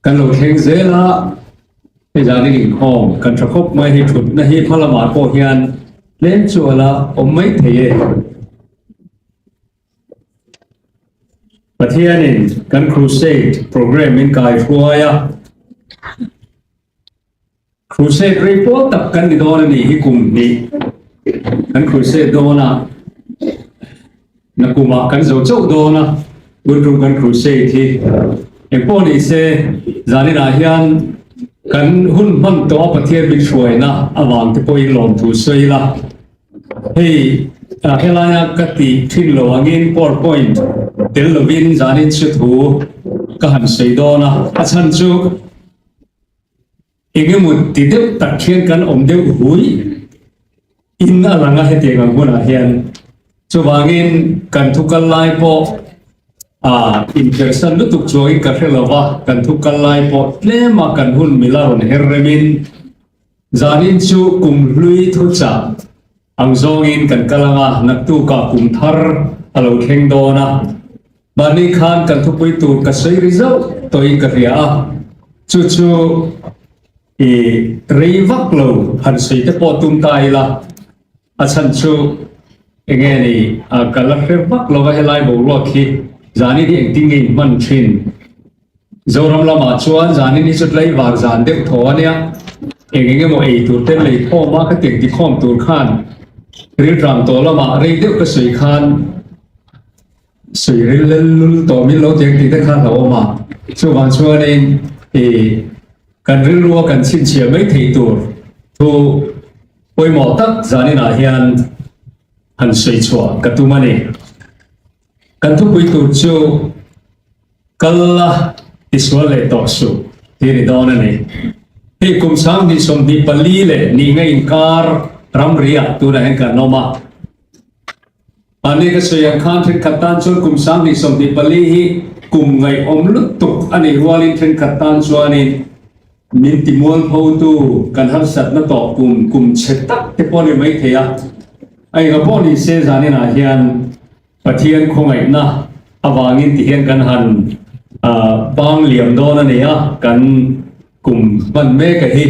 Kan lo thleng zel a, hei zanin inkhawm kan tha khawp mai hei thutna hi hma lamah pawh hian tlem chu a la awm mai thei e. Pathianin kan crusade program min kai hruai a, Crusade rei pawl tak kan ni dawn a nih hi kum hnih kan crusade dawn a, nakumah kan zo chauh dawn a, tun tum kan crusade hi engpawh ni se zaninah hian kan hun hman tawh a Pathian min hruaina avang te pawhin lawmthu sawi ila, hei helaia ka tih thin lo angin powerpoint tel lovin zanin chu thu ka han sawi dawn a, a chhan chu. Engemaw ti deuh tak hian kan awm deuh hui in a lang a hetiang ang hunah hian. Chuvangin kan thu kal lai pawh ah inpersan lutuk chuangin ka hre lo va, kan thu kal lai pawh tlema kan hun mila rawn her remin zanin chu kum hlui thuchah ang zawngin kan kal ang a, naktukah kum thar a lo thleng dawn a. Mahni khan kan thupui tur ka sawi ri zauh tawhin ka hria a, chu chu i rei vak lo han sawi te pawh tum ta ila, a chhan chu enge ni ka la hre vak lo va helai boruak hi zanin hi engtin nge in hman thin? Zoram lamah chuan zanin hi chu tlaivar zan deuh thaw a nia, eng eng emaw ei tur te lei khawm a ka tiang ti khawm tur khan rilṭam tawh lamah rei deuh ka sawi khan Sawi ril lel lul tawh min lo tiang tih te kha hlauh awm a, chuvang chuanin i kan rilrua kan chhinchhiah mai theih tur thu pawimawh tak zaninah hian han sawi chhuah ka tum a ni. Kan thupui tur chu kal la tisual leh tawh suh tih a ni dawn a ni. Hei kum 20 24 leh nih nga inkar ramriah tunah hian kan awm a. Mahni ka sawi ang khan thenkhat tan chuan kum 2024 hi kum ngaihawm lutuk a nih rualin thenkhat tan chuanin min ti mualphotu kan harsatna tawh kum kum chhe tak te pawh a ni maithei a. A enga pawh ni se zaninah hian Pathian khawngaihna avangin ti hian kan han bang liam dawn a ni a, kan kum hman mek a hi.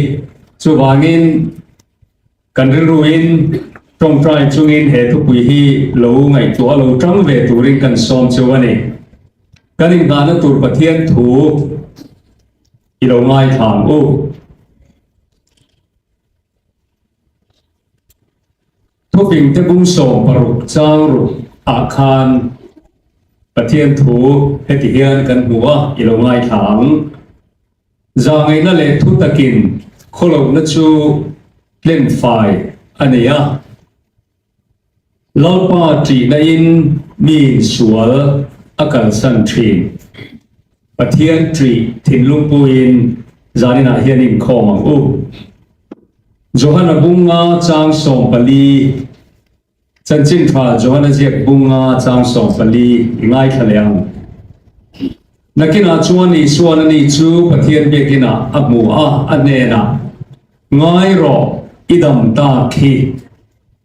Chuvangin. Kan rilruin tawngtai chungin he thupui hi lo ngaihtuah lo tang ve turin kan sawm cheu a ni. Kan inghahna tur Pathian thu i lo ngaithla ang u. Thuping te bung 16 chang ruk ah khan Pathian thu heti hian kan hmu a, i lo ngaithla ang. Zahngaihna leh thu takin khawlohna chu tlen fai a nei a. Lalpa ṭihna-in miin sual a kalsan ṭhin. Pathian ṭih thinlung puiin zaninah hian inkhawm ang u. Johana bunga chang 14. Chanchin tha Johana ziak bunga chang 14 i ngaithla leh ang. Nakinah chuan Isuan ani chu Pathian biakinah a hmu a, a hnenah, Ngai rawh, i dam tak hi.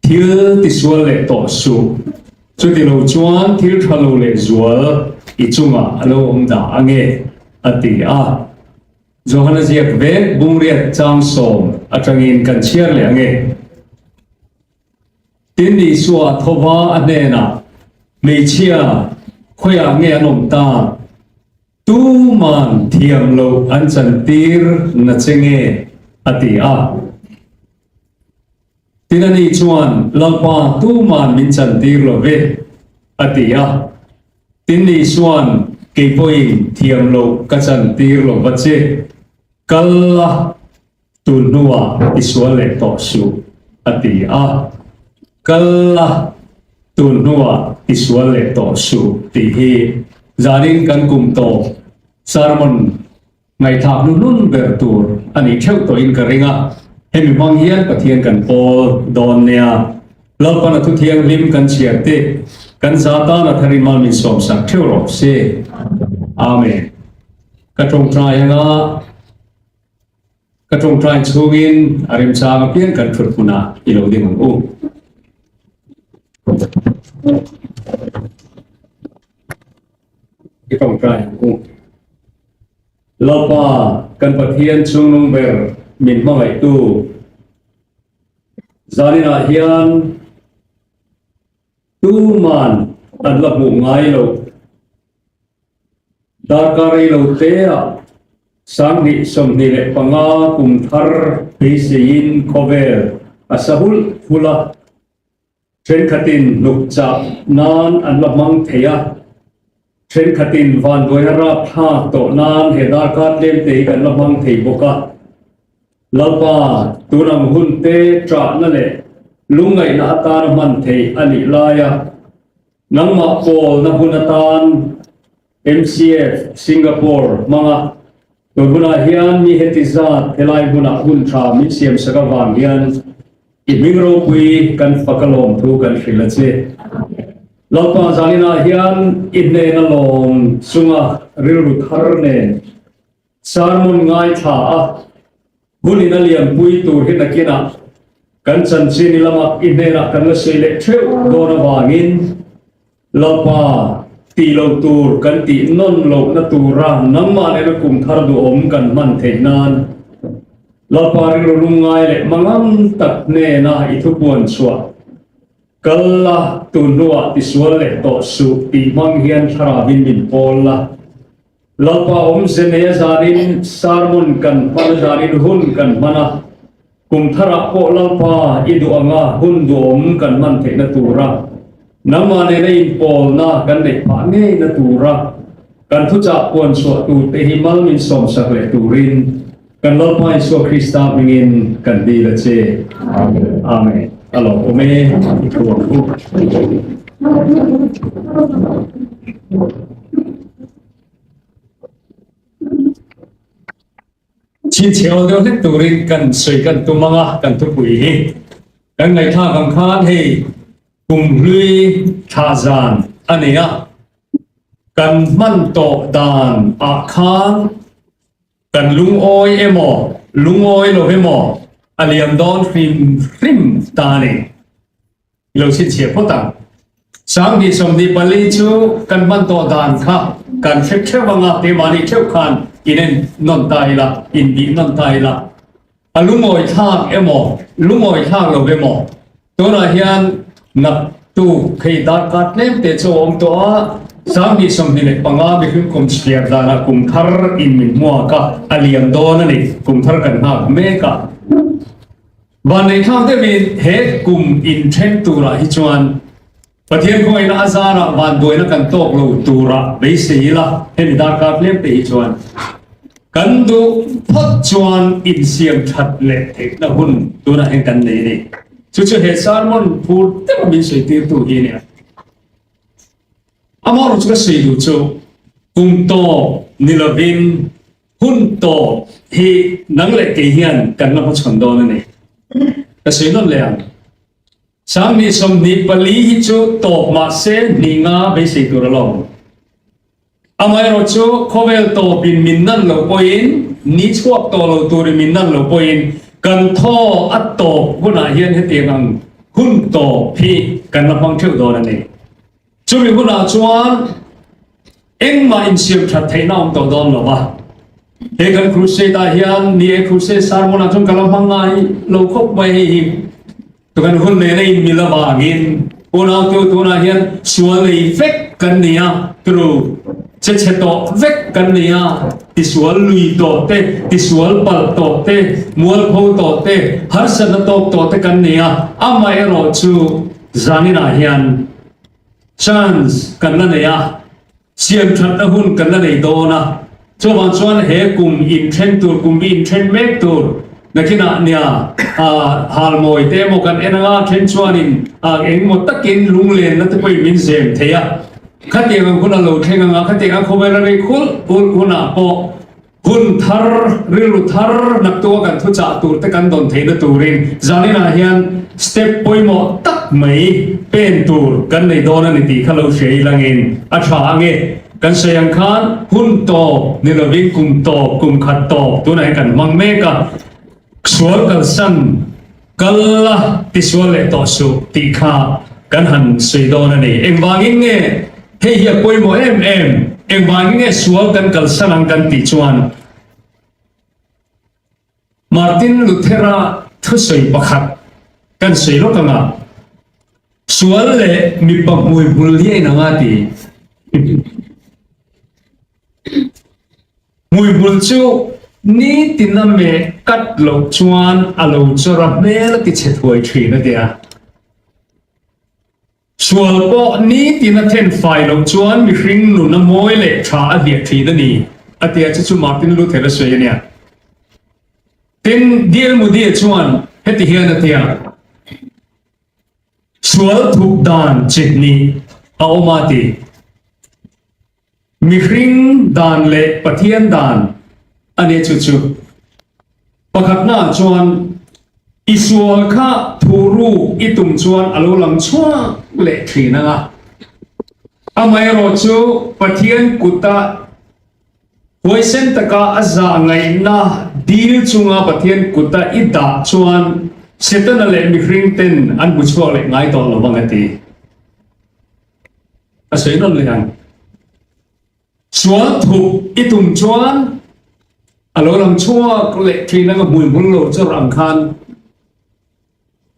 Thil tisual leh tawh suh. Chuti lo chuan thil tha lo leh zual i chungah a lo awm dah ange, a ti a. Johana ziak vek bungriat chang 10 atangin kan chhiar leh ange. Tin, Isua a tho va, a hnenah, Hmeichhia, khawiah nge an awm ta? Tuman thiam loh an chantir na che nge? a ti a. Tin, ani chuan, Lalpa, tuman min chantir lo ve, a ti a. Tin, Isuan, Kei pawhin thiam loh ka chantir lo va che, kal la, Tun hnuah i sual leh tawh suh, a ti a. Kal la, tun hnuah i sual leh tawh suh tih hi zanin kan kum tawp sermon ngaihthlak hnuhnun ber tur a nih theuh tawhin ka ring a. Hemi hmang hian Pathian kan pawl dawn nia. Lalpan a thu thianghlim kan chhiar te, kan za tan a tharin mal min sawmsak theuh rawh se. Amen. Ka tawngtai anga. Ka tawngtai chhungin a remchang apiang kan thut hmunah i lo ding ang u. I tawngtai ang u. Lalpa kan Pathian chungnung ber min hmangaihtu zaninah hian tuman an la hmuh ngai lo. Darkar rei lo teah 2025 kum thar beiseiin khawvel a sa hulh hulh a, thenkhatin hnuk chah nan an la hmang thei a, thenkhatin vanduaina rapthlak tawh nan he darkar tlemte hi kan la hmang thei bawk a. Lalpa, tun ang hun te ṭahna leh lungngaihna atana hman theih a nih laia Nangmah pawlna hun atan MCF Singapore hmanga tun hunah hian mi heti zat helai hmunah hun tha min siamsak avang hian i hming ropui kan fak a lawm thu kan hrilh a che. Lalpa zaninah hian i hnena lawm chunga rilru thar nen Sermon ngaithla a, hun in a lianpui tur hi nakinah kan chanchin i lamah i hnenah kan la sawi leh theuh dawn avangin Lalpa tih loh tur kan tih nawn lohna tura nangmah nena kum thar duhawm kan hman theih nan Lalpa rilru lungngai leh mangang tak hnena i thupuan chhuah kal la tun hnuah tisual leh tawh suh tih hmang hian thlarauin min pawl la. Lalpa awmze nei a zanin sermon kan hman a zanin hun kan hman a, kum tharah pawh Lalpa i duh anga hun duhawm kan hman theihna tura nangmah nena inpawlna kan neih phah ngeina tura kan thuchah puan chhuah turte hi mal min sawmsak leh turin kan Lalpa Isua Krista hmingin kan dil a che. Amen. A lawmawm e, i thu ang u. Chhinchhiah deuh hlek turin kan sawi kan tum ang a, kan thupui hi kan ngaihthlak ang khan hei kum hlui thlah zan a ni a, kan hman tawh dan ah khan kan lungawi emaw lungawi lo emaw a liam dawn hrim hrim ta a ni. I lo chhinchhiah phawt ang. 2024 chu kan hman tawh dan kha kan hre theuh ang a, keimahni theuh khan inen nawn ta ila, inbih nawn ta ila. A lungawi thlak emaw, lungawi thlak lo emaw, tunah hian naktuk hei darkar tlem te chu a awm tawh a, 2025 mihring kum chhiar danah kum thar in min hmuak a, a liam dawn a ni, kum thar kan nghak mek a. Vanneithlak deuhin he kum inthen turah hi chuan Pathian khawngaihna a zarah vanduaina kan tawk lo turah beisei ila, hemi darkar tlem te hi chuan kan duh phawt chuan insiam that leh theihna hun tunah hian kan nei a ni. Chu chu he sermon phur deuha min sawi tirtu hi a nia. Amaherawhchu ka sawi duh chu kum tawp ni lovin Hun tawp hi nang leh kei hian kan la hmachhawn dawn a ni. Ka sawi nawn leh ang. 2024 hi chu tawp mah se hnih nga beisei tur a lawm. Amaherawh chu khawvel tawpin min nan loh pawhin, ni chhuak tawh lo turin min nan loh pawhin kan thaw a tawp hunah hian hetiang ang hun tawp hi kan la hmang theuh dawn a ni. Chumi hunah chuan engmah insiam that theihna awm tawh dawn lo va. He kan crusade ah hian ni e crusade sermon ah chuan ka la hmang ngai lo khawp mai hei hi. Tu kan hun nena in mil avangin unau tu tunah hian sual nei vek kan ni a, tru che chhe tawh vek kan ni a, tisual lui tawh te, tisual palh tawh te, mualpho tawh te, harsatna tawk tawh te kan ni a, amaherawh chu zaninah hian Chance kan la nei a, siam thatna hun kan la nei dawn a, chuvang chuan he kum inthen tur, kum bi inthen mek tur nakinah nia halmawi te emaw kan en anga then chuanin engemaw takin lunglenna te pawhin min zem thei a, khatiang ang hun a lo thleng anga, khatiang ang khawvel a rei khulh khulh hunah pawh Hun thar, rilru thar naktua kan thuchah tur te kan dawn theihna turin zaninah hian step pawimawh tak mai pen tur kan nei dawn a ni tih kha lo hria ilangin a tha ang e. Kan sawi ang khan hun tawp ni lovin kum tawp, kum khat tawp tunah hian kan hmang mek a, sual kalsan Kal la tisual leh tawh suh tih kha kan han sawi dawn a ni. Engvangin nge hei hi a pawimawh em em? Engvangin nge sual kan kalsan ang kan tih chuan? Martin Luthera thusawi pakhat kan sawi lawk anga sual leh mipa hmuihmul hi a inang a ti. Hmuihmul chu nitin a meh kat loh chuan a lo chawr a hmel a ti chhe thuai thin a ti a. Sual pawh nitin a then fai loh chuan mihring nun a mawi leh tha a hliah thin a ni, a ti a, chu chu Martin Luther a sawi a nia. Tin, D.L. Moody-a chuan heti hian a ti a, Sual thup dan chi hnih a awm a ti. Mihring dan leh Pathian dan a nia chu chu. Pakhatnaah chuan i sual kha thuruk i tum chuan a lo lang chhuak leh thin ang a. Amaherawh chu Pathian kuta huaisen taka a zah ngaihna dil chunga Pathian kuta i dah chuan Setana leh mihring ten an hmu chhuak leh ngai tawh lo vang a ti. A sawi nawn leh ang. Sual thup i tum chuan a lo lang chhuak leh thin anga hmuihmul lo chawrh ang khan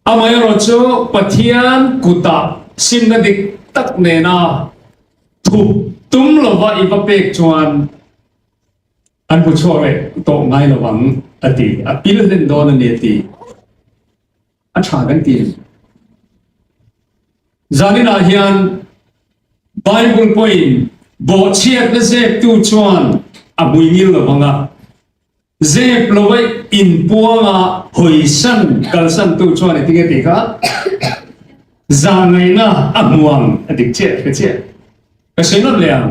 amaherawh chu Pathian kutah simna dik tak nena thup tum lova i va pek chuan an hmu chhuak leh tawh ngai lo ang a ti. A pil hlen dawn a ni a ti. A tha kan ti. Zaninah hian Bible pawhin bawhchhiatna zeptu chuan a hmuingil lo vang a, zep lova inpuanga hawisan kalsantu chuan engtin nge tih kha zahngaihna a hmu ang a dik chiah ka chiah. Ka sawi nawt leh ang.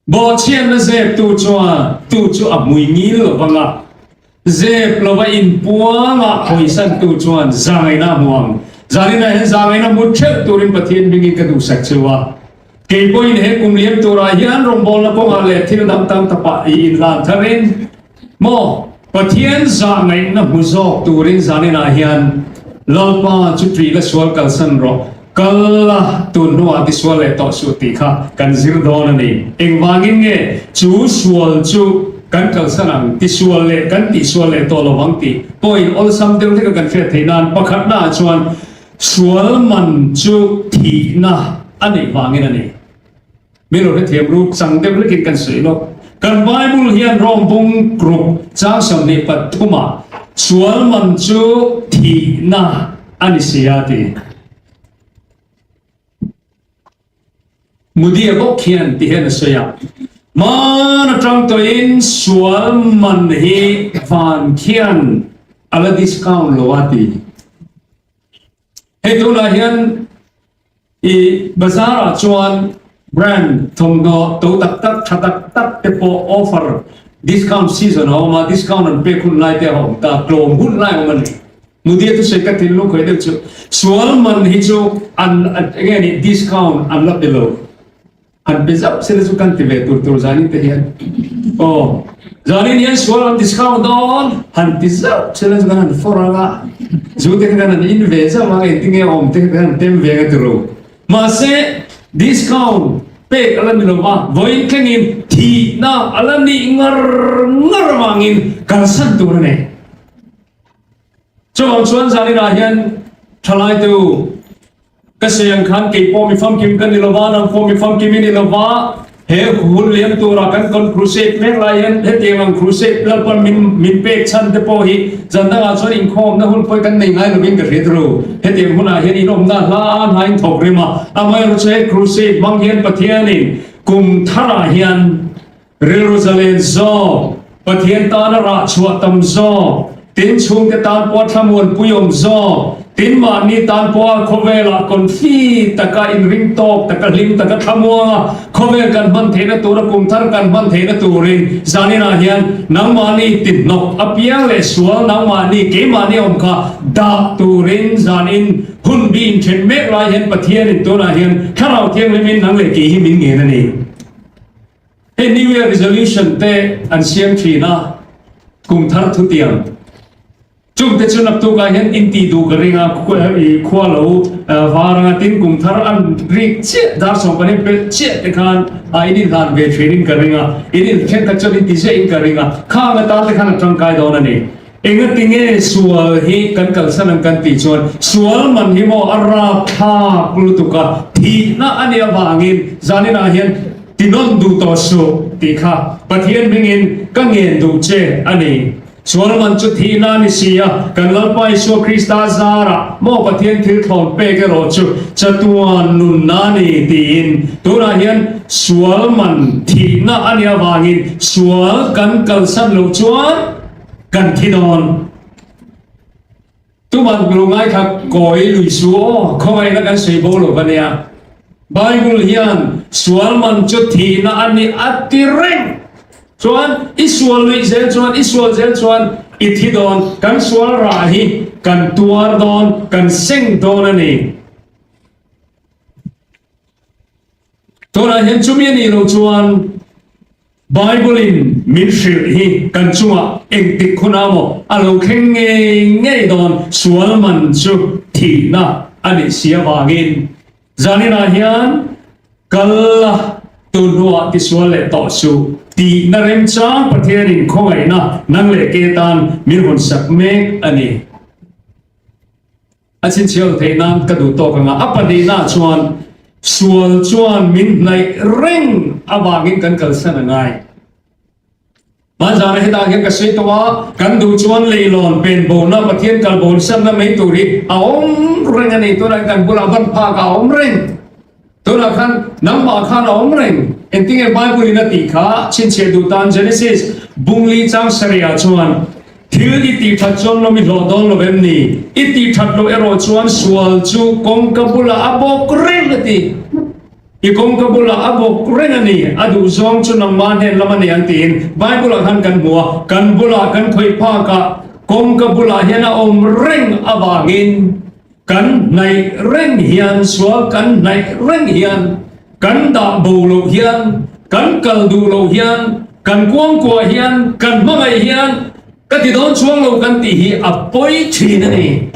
Bawhchhiatna zeptu chuan tu chu a hmui ngil lo vang a, zep lova inpuanga hawisantu chuan zangaihna a hmu ang. Zaninah hian zangaihna hmu theuh turin Pathian hmingin ka duhsak cheu a. Kei pawhin he kum liam turah hian rawngbawlna kawngah leh thil dang tam tapah i inhlan tharin maw Pathian zahngaihna hmu zawk turin zaninah hian Lalpa chu ṭih la sual kalsan rawh. Kal la, tun hnuah tisual leh tawh suh tih kha kan zir dawn a ni. Engvangin nge chu sual chu kan kalsan ang, tisual leh kan tihsual leh tawh lovang tih pawhin awlsam deuh hleka kan hriat theih nan pakhatnaah chuan sual man chu thihna a neih vangin a ni. Min lo hrethiam ru chang deuh hlekin kan sawi lawk. Kan Bible hian Rom bung ruk chang 23 ah sual man chu thihna a ni si a ti. Mudia bawk hian ti hian a sawi a, Hman atang tawhin sual man hi van khian a la discount lo a ti. Hei tunah hian i bazar ah chuan brand thawmhnaw to tak tak tha tak tak te pawh offer discount season a awm a, discount an pek hun lai te a awm ta, tlawm hun lai a awm a ni. Mudia thusawi ka thinlung khawih deuh chu sual man hi chu an enge ni discount an la pe lo. Han pe zauh sela chu kan ti ve tur tur zanin te hian aw zanin hian sual an discount dawn han ti zauh sela chu kan han fawr anga zu te khan an in ve zauh anga engtin nge awm te khan an tem ve anga ti ro mahse discount pek ala ni lova vawiin thlengin thihna ala nih ngar ngar avangin kalsan tur a nei. Chuvang chuan zaninah hian thalaitu ka sawi ang khan kei pawh mi famkim ka ni lova, nang pawh mi famkim i ni lova, he hun liam tura kan kawn crusade mek lai hian hetiang ang crusade Lalpan min min pek chhan te pawh hi zan dangah chuan inkhawmna hun pawh kan nei ngai lovin ka hriat ru. Hetiang hunah hian inawmna hla hnain thawk rim a, amaherawhchu he crusade hmang hian Pathianin kum tharah hian Rilru zalen zawk, Pathian tana rah chhuah tam zawk, tin chhungte tan pawha thlamuanpui awm zawk, tin mahni tan pawha khawvelah confi taka inring tawk taka hlim taka thlamuanga khawvel kan hman theihna tura kum thar kan hman theihna turin zaninah hian nangmahni tihnawk apiang leh sual nangmahni keimahni awm kha dah turin zanin hun bi inthen mek lai hian Pathianin tunah hian Thlarau Thianghlimin nang leh kei hi min ngen a ni. Hei New Year Resolution te an siam thin a, kum thar thutiang. Chungte chu naktukah hian inti duh ka ring a, khua lo var anga tin kum thar an rik chiah dar 15 pelh chiah te khan in inhlan ve thin in ka ring a, in in thenkhat chuan inti ziah in ka ring a, khang atan te khan a tangkai dawn a ni. Engatinge sual hi kan kalsan ang kan tih chuan sual man hi maw a rapthlak lutuk a, thihna a nih avangin zaninah hian tinawn duh tawh suh tih kha Pathian hmingin ka ngen duh che a ni. Sual man chu thihna a ni si a, kan Lalpa Isua Krista zarah maw Pathian thil thlawn pek erawh chu chatuan nunna a ni tiin tunah hian sual man thihna a nih avangin sual kan kalsan loh chuan Kan thi dawn. Tuman lu ngaithla kawi lui su aw, khawngaihna kan sawi bo lo va nia. Bible hian sual man chu thihna a ni a ti reng. Chuan i sual luih zel chuan, i sual zel chuan i thi dawn. Kan sual rah hi kan tuar dawn, kan seng dawn a ni. Tunah hian chumi a nih loh chuan Bible-in min hrilh hi kan chungah engtik hunah maw a lo thleng ngei ngei dawn, sual man chu thihna a nih si avangin zaninah hian kal la tun hnuah tisual leh tawh suh tihna remchang Pathianin khawngaihna nang leh ke tan min hawn sak mek a ni. A chhinchhiau theih nan ka duh tawk anga a pahnihna chuan sual chuan min hnaih reng avangin kan kalsan a ngai. Hmanzana hetah hian ka sawi tawh a, kan duh chuan leilawn pen bona Pathian kal bonsanna mai tur hi a awm reng a ni. Tunah hian kan bulah van phak a awm reng. Tunah khan nangmah khan a awm reng. Engtinge Bible in a tih kha chhinchhiah duh tan Genesis bungli chang sarihah chuan thil i tih that chuan lawm i hlawh dawn lo em ni? I tih that loh erawh chuan sual chu kawngka bulah a bawk reng a ti. I kawngka bulah a bawk reng a ni. A duh zawng chu nangmah hnen lam a ni ang tiin Bible ah khan kan hmu a, kan bulah kan khawih phakah kawngka bulah hian a awm reng avangin Kan hnaih reng hian, sual kan hnaih reng hian, kan dah bo loh hian, kan kal duh loh hian, kan kuangkuah hian, kan hmangaih hian, ka ti dawn chuang lo kan tih hi a pawi thin a ni.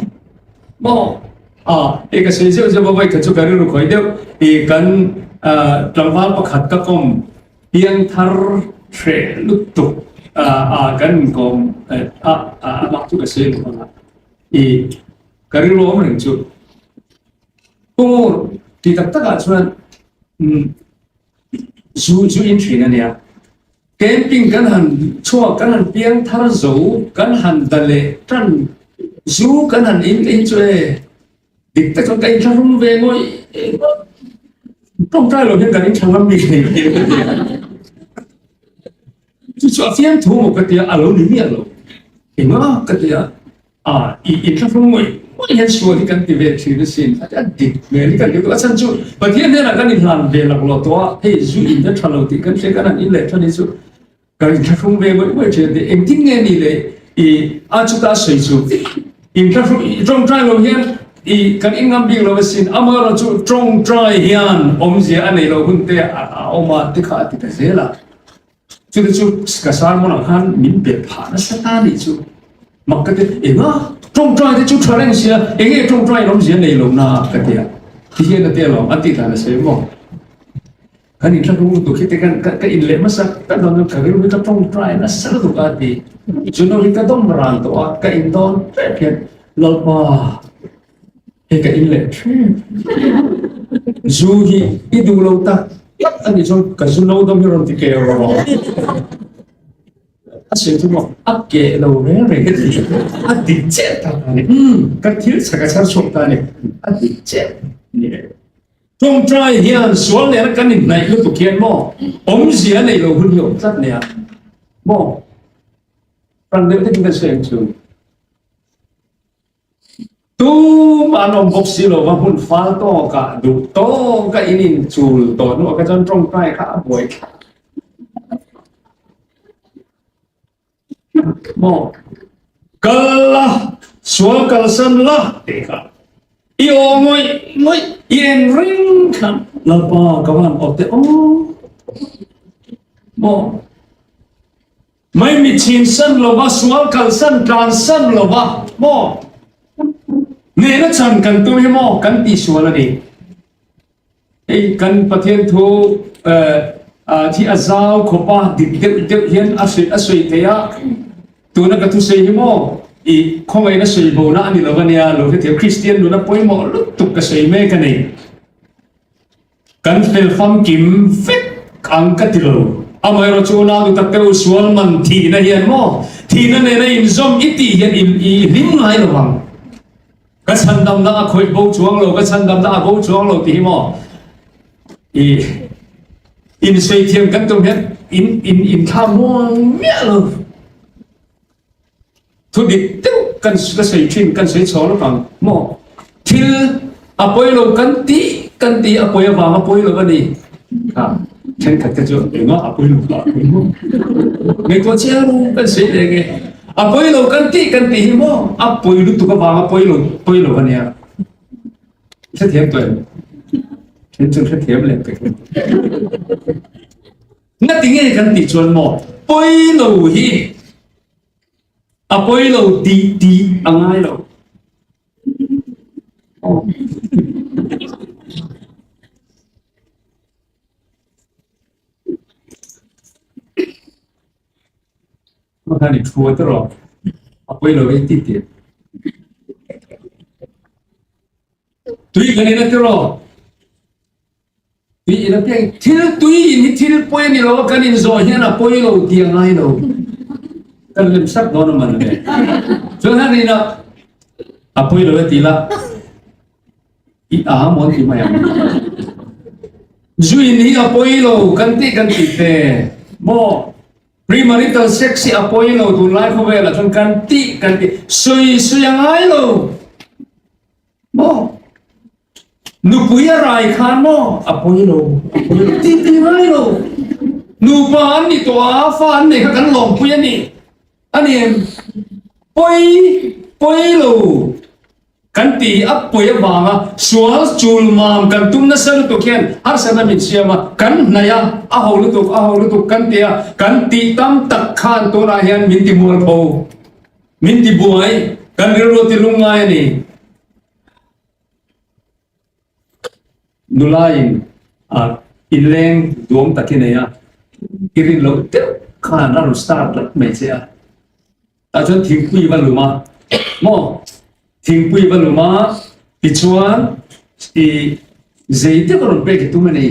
Maw? A, i ka sawi zeuh zeuh a, vawi khat chu ka rilru khawih deuh, i kan tlangval pakhat ka kawm piangthar hreh lutuk a kan inkawm a, amah chu ka sawi lo ang a, i Ka rilru awm reng chu Pu ti tak takah chuan zu chu in thin a nia. Camping kan han chhuak, kan han piang thar zo, kan han da leh tan zu kan han in te hi chu e dik tak chuan ka inthlahrung ve ngawih ngawih. Tawngtai lo hian kan inthlangam bik nei lo ka ti a. Chu chu a fiamthu maw ka ti a, a lo ni miah lo. Engah ka ti a. A, i inthlahrung ngawih ngawih hian sual hi kan ti ve thin asin, a a dik hmel hi kan ti duh. A chhan chu Pathian hnenah kan inhlan ve laklawh tawh a, hei zu in te tha lo tih kan hria, kan han in leh than hi chu kan inthlahrung ve ngawih ngawih thin a ti. Engtin nge ni le i a chuta a sawi chu inthlahrung i tawngtai lo hian i kan inngam bik lo asin, amaherawhchu tawngtai hian awmzia a nei lo hun te a awm a ti kha a ti ta zel a. Chute chu ka sermon ah khan min bet phah nasa ta nih chu. Mak ka ti, enga tawngtai te chu tha reng sia, enge tawngtai in awmzia nei lo na ka ti a. Ti hian a ti alawm, a tih dan a sawi maw. Kan inthlahrung lutuk hi te kan ka in leh hmasa ka dawn ka rilru hi ka tawngtai nasa lutuk a ti. Chu nu hi ka dawm ran tawh a, ka in dawn ṭep hian Lalpa Hei ka in leh thin. Zu hi i duh lo tak tak a nih chuan ka zu no dawm hi rawn ti keh rawh. A sawi chu maw a keh lo reng reng hi ti a dik chiah tak a ni. Umm ka thil chhak a chhar chhuak ta a ni. A dik chiah ni e. Tawngtai hian sual nena kan inhnaih lutuk hian maw awmzia a neih loh hun hi a awm tlat nia maw. Rang deuh takin kan sawi ang chu. Tum an awm bawk si lo va, hmun fal tawkah duh tawka in inchul tawh hnuah kha chuan tawngtai kha a buai thlak maw? Kal la, sual kalsan la tih kha i aw ngawih ngawih i en reng khan Lalpa ka van awk teh aw maw? Mai mitchhin san lova, sual kalsan tlansan lova maw nena chan kan tum hi maw kan tihsual a ni. Hei kan Pathian thu thi a zau khawp a, dik deuh deuh hian a hrilh a sawi thei a. Tuna ka thusawi hi maw i khawngaihna sawi bona a ni lo a nia, lo hrethiam Kristian nuna pawimawh lutuk ka sawi mek a ni. Kan fel famkim vek ang ka ti lo. Amaherawh chu unau duh tak te u sual man thihna hian maw thihna nena inzawm i tih hian i hlim ngai lo vang. Ka chhandamna a khawih bo chuang lo, ka chhandamna a bo chuang lo tih hi maw i insawi thiam kan tum hian in in inthla muang miah lo. Thu dik deuh kan ka sawi thin kan sawi chho lawk ang maw thil a pawi lo kan tih kan tih a pawi avang a pawi lo a ni. Kha thenkhat te chu engah a pawi lo a pawi lo. Ngaihtuah chiang kan sawi leh nge. A pawi lo kan tih kan tih hi maw a pawi lutuk avang a pawi lo pawi lo a nia. Hrethiam tawh em? Then chu hrethiam leh pek lo. Ngati nge kan tih chuan maw pawi lo hi a pawi lo tih tih a ngai lo. Khan i thu a tawrh a pawi lo e ti ti. Tui kan in a tawrh tui in a piang thil tui in hi thil pawi a ni lo a kan in zawh hian a pawi lo ti a ngai lo. Kan lem sak dawn a man le. Chuan han in a a pawi lo e ti la. I a mawn ti mai ang. Zu in hi a pawi lo kan tih kan tih te maw Premarital sex hi a pawi lo tunlai khawvelah chuan kan tih kan tih sawi sawi a ngai lo maw nupui a rai khan maw a pawi lo a pawi lo tih tih ngai lo nupa an ni tawh a fa an nei kha kan lawmpui a ni a ni em pawi pawi lo Kan ti a pawi avanga sual chul mam kan tum nasa lutuk hian harsatna min siam a, kan hnaih a, a ho lutuk, a ho lutuk kan ti a, kan tih tam tak khan tunah hian min ti mualpho, min ti buai, kan rilru a ti lungngai a ni. Nulain a inleng duam tak i nei a, i rin loh deuh khan a rawn start lat mai che a. Tah chuan thingpui va lum a maw? Thingpui va lum a, tichuan i zei deuh a rawn pek i tum a ni.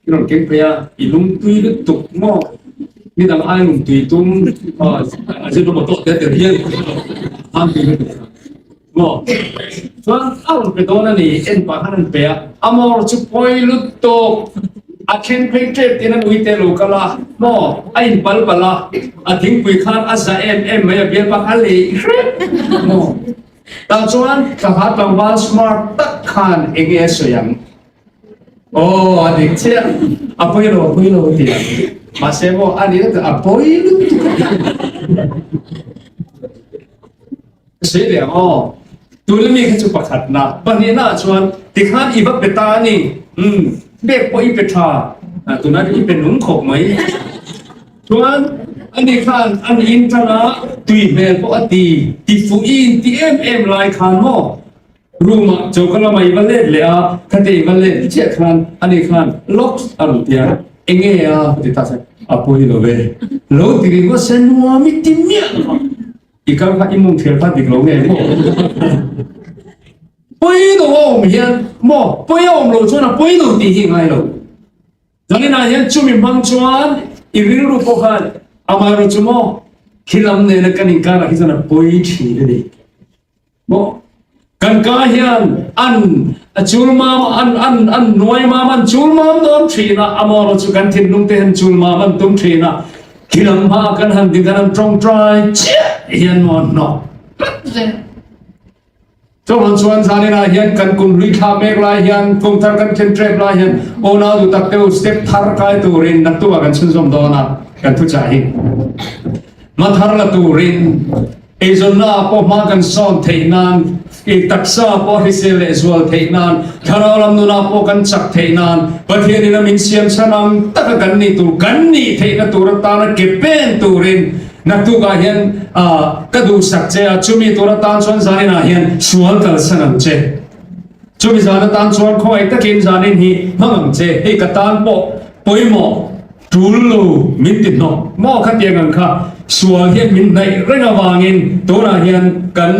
I rawn keng phei a, i lungtui lutuk maw? Nidang ai lungtui tum a zir lawm a tawh te tel hian a tui lutuk maw? Chuan a rawn pe dawn a ni, en pah khan a rawn pe a, a mawr chu pawi lutuk, a thleng phei tep tiin a nuite lo kal a, maw a in pal palh a, a thingpui khan a za em em mai a bialpa kha a lei hrep maw? Tah chuan thla tlangval smart tak khan eng nge a sawi ang? Aw a dik chiah, a pawi lo a pawi lo a ti ang, mahse maw a nih na a pawi lutuk a ti. Ka sawi ve ang aw. Tuna mi kha chu pakhatna, pahnihna ah chuan tikhan i va pe ta a ni. Umm, pek pawh i pe tha, tuna i pe nung khawp mai. Chuan ani khan an in tana tui hmel pawh a ti, ti fuh i in ti em em lai khan maw room ah choka lamah i va let leh a, khate i va let chiah khan ani khan locks a rawn ti a, enge a ti ta se, a pawi lo ve, lo ti ringawt se nuam i ti miah lo a. I kal kha i mung thel kha dik lo nge maw? Pawi lo a awm hian maw pawi a awm lo chuan a pawi lo tih hi ngai lo. Zaninah hian chumi hmang chuan i rilru pawh khan amaherawh chu maw khi lam nena kan inkarah hi chuan a pawi thin a ni. Maw kan ka hian an a chul mam an an an nuai mam an chul mam dawn thin a amaherawh chu kan thinlung te hian chul mam an tum thin a khi lam hma kan han din kan han tawngtai chiah hian maw hnawk tlat zel Chuvang chuan zaninah hian kan kum hlui thla mek lai hian kum thar kan thlen trep lai hian unau duh tak te u step thar kai turin naktuk ah kan chhunzawm dawn a kan thuchah hi hma thar la turin Eizawnna ah pawh hma kan sawn theih nan, i taksa pawh hrisel leh zual theih nan, thlarau lam nunah pawh kan chak theih nan, Pathian in a min siam chhan ang taka kan nih tur, kan nih theihna tur atana ke pen turin naktuk ah hian ka duhsak che a, chumi tur atan chuan zanin ah hian sual kalsan ang che. Chumi zan atan chuan khawngaih takin zanin hi hmang ang che, hei ka tan pawh pawimawh. Tul lo min ti hnawk maw khatiang ang kha. Sual hian min hnaih reng avangin tunah hian kan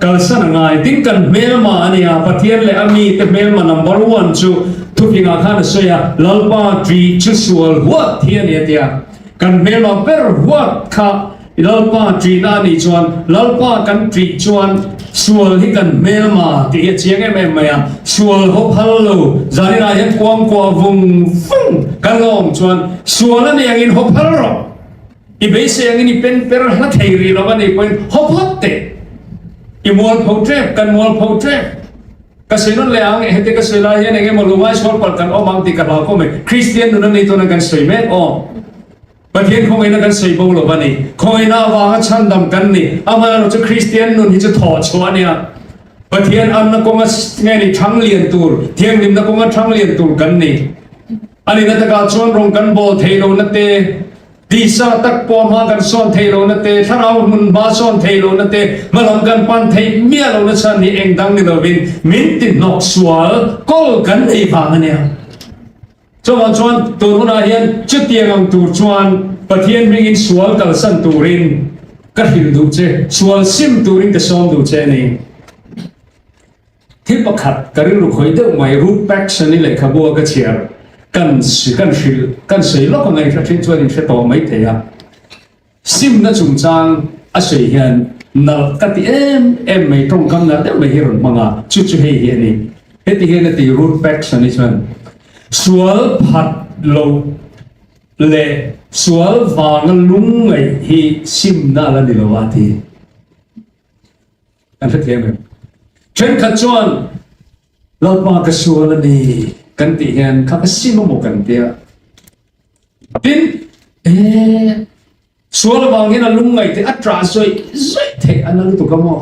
kalsan a ngai. Tin, kan hmelma a nia, Pathian leh a mite hmelma number one chu thufingah khan a sawi a, Lalpa ṭih chu sual huat hi a ni a ti a. Kan hmelma ber huat kha Lalpa ṭihna a nih chuan Lalpa kan ṭih chuan sual hi kan hmelma tih hi a chiang em em mai a. Sual haw phal lo, zaninah hian kuangkuah vung vung kan la awm chuan sual a nih angin haw phal rawh. I beisei angin i pen per hla thei rih lo a nih pawhin haw phawt teh. I mualpho ṭep, kan mualpho ṭep. Ka sawi nawn leh ang, heti ka sawi lai hian eng emaw lungai sual palh kan awm ang tih ka hlau khawm mai. Kristian nun a nih tuna kan sawi mek aw. Pathian khawngaihna kan sawi bo lo a ni. Khawngaihna avanga chhandam kan ni. Amaherawhchu Kristian nun hi chu thawh chhuah a nia. Pathian anna kawnga nge ni thang lian tur, thianghlimna kawnga thang lian tur kan ni. A nihna takah chuan rawng kan bawl theih lohna te, tisa tak pawh hma kan sawn theih lohna te, thlarau hmun hma sawn theih lohna te, hmalam kan pan theih miah lohna chhan hi eng dang ni lovin min ti hnawk sual kawl kan nei vang a nia. Chuvang chuan tun hunah hian chutiang ang tur chuan Pathian hmingin sual kalsan turin ka hrilh duh che, sual sim turin ka sawm duh che a ni. Thil pakhat ka rilru khawih deuh mai Ruth Paxson-i lehkhabu a ka chhiar kan kan hrilh kan sawi lawk ang a inhre thin chuan inhre tawh mai thei a. Simna chungchang a sawi hian nalh ka ti em em mai, tawngkam nalh deuh mai hi rawn hmang a, chu chu hei hi a ni. Heti hian a ti Ruth Paxson-i chuan, Sual phat loh leh sual vanga lungngaih hi simna a la ni lo a ti. Kan hrethiam em? Thenkhat chuan Lalpa ka sual a ni kan tih hian kha ka sim a maw kan tia. Tin, e sual avang hian a lungngaih te a ṭah zawih zawih theih a na lutuk a maw?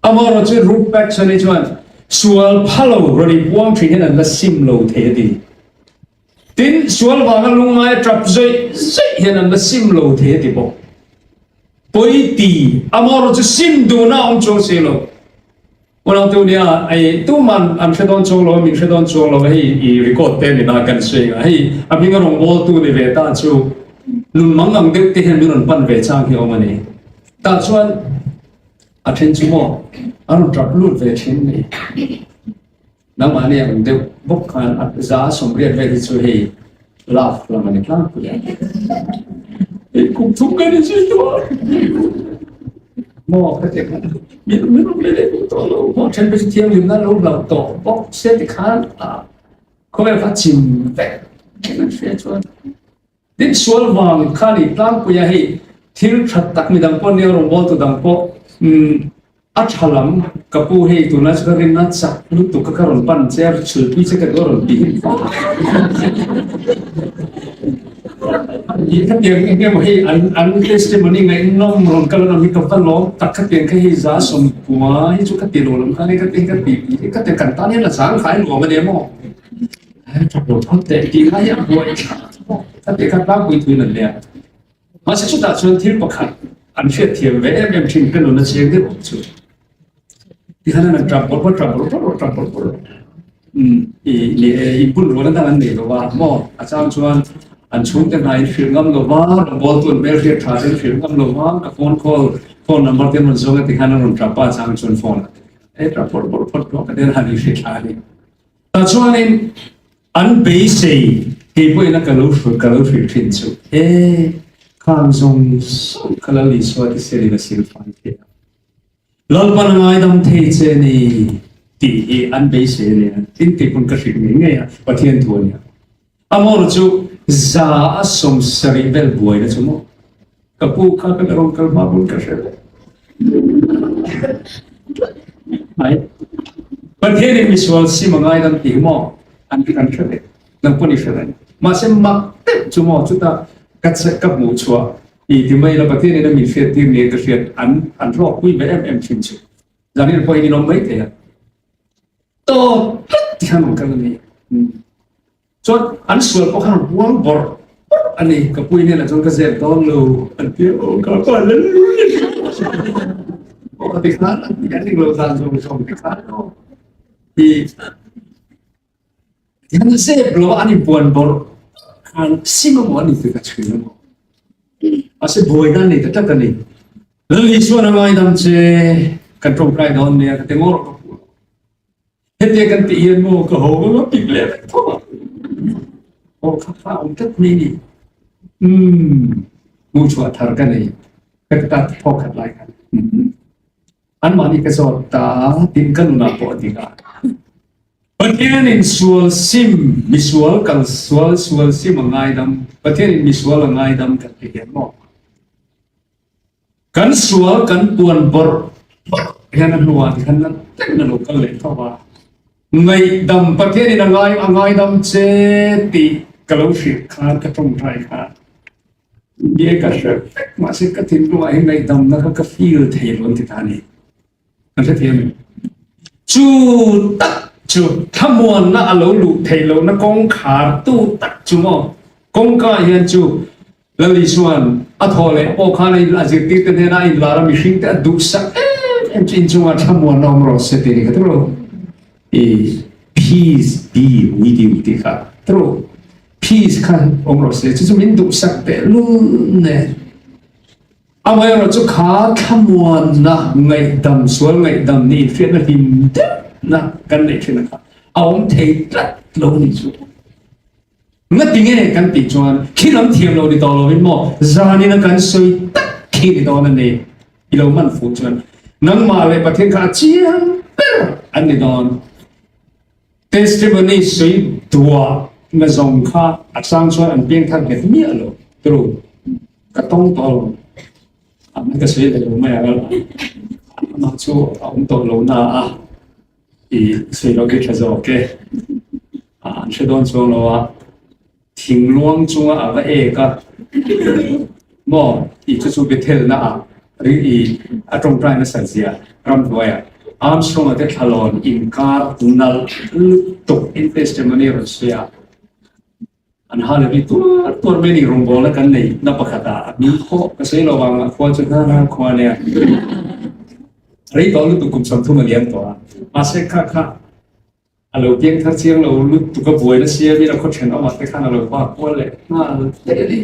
Amaherawh chu Ruth Paxson-i chuan sual phalo rawn inpuang ṭhin hian an la sim lo thei a ti. Tin, sual vanga lungngai a ṭap zawih zawih hian an la sim lo thei a ti bawk. Pawi ti, amaherawh chu sim duhna a awm chuang si lo. Unau te nia, ei tuman an hre dawn chuang lo a, min hre dawn chuang lo a, hei i record te nina kan sawi ang a, hei a hminga rawngbawltu ni ve ta chu nun mang ang deuh te hian min rawn pan ve chang hi a awm a ni. Tah chuan a then chu maw a rawn tap lut ve thin a ni. Nangmahni ang deuh bawk khan a za 80 vel hi chu hei love lam a ni tlangpui a. Hei kum thum kan inzui tawh a. Maw ka ti khan min min rawn be leh duh tawh lo maw then phei chu thianghlimna an lo hlauh tawh bawk sia ti khan a khawvel kha chim vek an hria chuan Tin sual vang kha ni tlangpuia hei thil tha tak midang pawh nia rawngbawltu dang pawh a tha lam ka pu hei tunlai chu ka rinna chak lutuk ka ka rawn pan che a chhulpui che ka duh a rawn ti hi khatiang eng emaw hei an an testimony ngaihnawm rawn kal an awm hi ka va lawm tak khatiang kha hei za 90 hi chu ka ti lo lam kha ni ka ti ka ti ka ti kan tan hian a zangkhai nuam a nia maw. Tha lo phawt teh tih kha hi a buai thlak a tih kha tlangpui thuin an nia. Mahse chutah chuan thil pakhat an hriatthiam ve em em thin ka nun a chiang deuh awm chu. Tikhan an tap bawrh bawrh tap bawrh bawrh tap bawrh bawrh. Um i ni e in bun rual dang an nei lo a maw a chang chuan an chhungte hna in hrilh ngam lo va rawngbawltu an hmelhriat tha te in hrilh ngam lo va ka phone call phone number te an rawn zawng a tikhan an rawn tap a chang chuan phone a tap bawrh bawrh phawt tawh ka tel han in hrilh thla a ni. Tah chuanin an beisei kei pawhin a ka lo hrilh ka lo hrilh thin chu e khang zawng zawng kha Lal Isua thisen in a silfai thei a, Lalpan a ngaidam thei che ni tih hi an beisei a nia, tin kei pawn ka hrilh ngei ngei a, Pathian thu a nia. Amawr chu 70% vel buaina chu maw? Ka pu kha ka la rawn kal hma pawn ka hre ve. Mai. Pathian in misual sim a ngaidam tih hi maw an kan hre ve. Nang pawn i hre reng. Mahse mak deuh chu maw chutah ka ka hmuh chhuah i ti mai la Pathian in a min hriat tir nia ka hriat an an hlawkpui ve em em thin chu. Zanin pawhin in awm mai thei a. Tawp tlat ti khan rawn kal a ni. Chuan an sual pawh khan rawn buang bawrh bawrh a ni. Ka pui hnenah chuan ka zep dawn lo an ti a, aw ka pa Aw ti khan an ti an ning lo zan zawng zawng ti khan aw. Ti An zep lo an inbuan bawrh khan sim emaw an inti ta thin emaw. Mahse buaina a nei ta tlat a ni. Lal Isuan a ngaidam che, kan tawngtai dawn nia ka ti ngawr ka hmu. Hetia kan tih hian maw ka haw ngawt ngawt tik leh vek tho a. Aw kha kha awm tlat mai ni. Umm, hmuhchhuah thar ka nei. Ka ti ta thawk khat lai khan. Anmahni ka zawt ta tin ka nunah pawh a dik a. Pathianin sual sim, misual kal sual, sual sim a ngaidam, Pathianin misual a ngaidam kan ti hian maw? Kan sual kan puan bawrh bawrh hian a hnuah ti khan na teng a lo kal leh tho a. Ngaihdam Pathianin a ngai a ngaidam che tih ka lo hrilh khan ka tawngtai khan nge ka hre vek mahse ka thinlungah hian ngaihdamna kha ka feel thei lo an ti ta a ni. Kan hrethiam em? Chu tak chu thlamuanna a lo luh theih lohna kawngkhar tu tak chu maw? Kawngka hian chu Lal Isua'n a thaw leh pawh khan a in a zirtirte hnenah a inlar a, mihringte a duhsak em em chu inchungah thlamuanna awm rawh se tih a ni kha tiro. I peace be with you tih kha tiro. Peace kha awm rawh se, chu chu min duhsak tehlul nen. Amaherawh chu kha thlamuanna ngaihdam, sual ngaihdam nih inhriatna hlim deuhna kan neih thin a kha a awm thei tlat lo ni chu. Ngati nge kan tih chuan khi lam thiam lo ni tawh lovin maw zanin a kan sawi tak khi ni dawn a ni. I lo man fuh chuan nangmah leh Pathian kha a chiang ber an ni dawn. Testimony sawi duah na zawng kha a chang chuan an piang thar nghet miah lo turu ka tawng tawh lo a ka sawi leh lo mai a amah chu a awm tawh lo na a i sawi lo khi tha zawk e an hre dawn chuang lo a Thingluang chunga a va ek a maw tih chu chu Bethel na ah ri i a tawngtai nasat zia ramhnuai ah Armstrong a te thlalawn inkar nalh lutuk in testimony rawn sawi a, an ha leh bik tuar tuar mai a ni rawngbawlna kan nei na pakhat ah a hming khawh ka sawi lo vang a khua chu hna hna khua nia rei tawh lutuk kum 30 a liam tawh a mahse kha kha A lo piang thar chiang lo lutuk a buaina siamin a khaw thenawmah te khan a lo vak kual leh nghal daih a ni.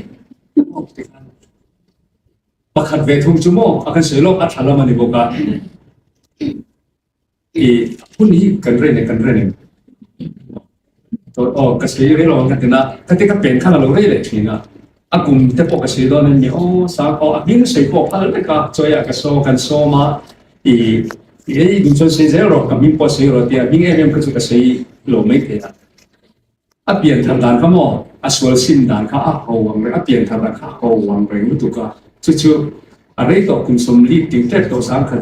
Pakhat ve thung chu maw a kan sawi lawk a tha lam a ni bawk a. I hun hi kan ren e kan ren em. Aw ka sawi rei lo ang ka ti na, ka ti ka pen khan a lo rei leh thin a. A kum te pawh ka sawi dawn a ni aw sang aw a hming sawi pawh phal vek a chawiah ka saw kan sawm a i ei duh chuan sawi zel rawh ka hming pawh sawi rawh tia hming em em kha chu ka sawi lo mai thei a. A pian thar dan kha maw a sual sim dan kha a ho ang reng a pian thar dan kha a ho ang reng lutuk a chu chu a rei tawh kum 40 ting tep tawh 10,000.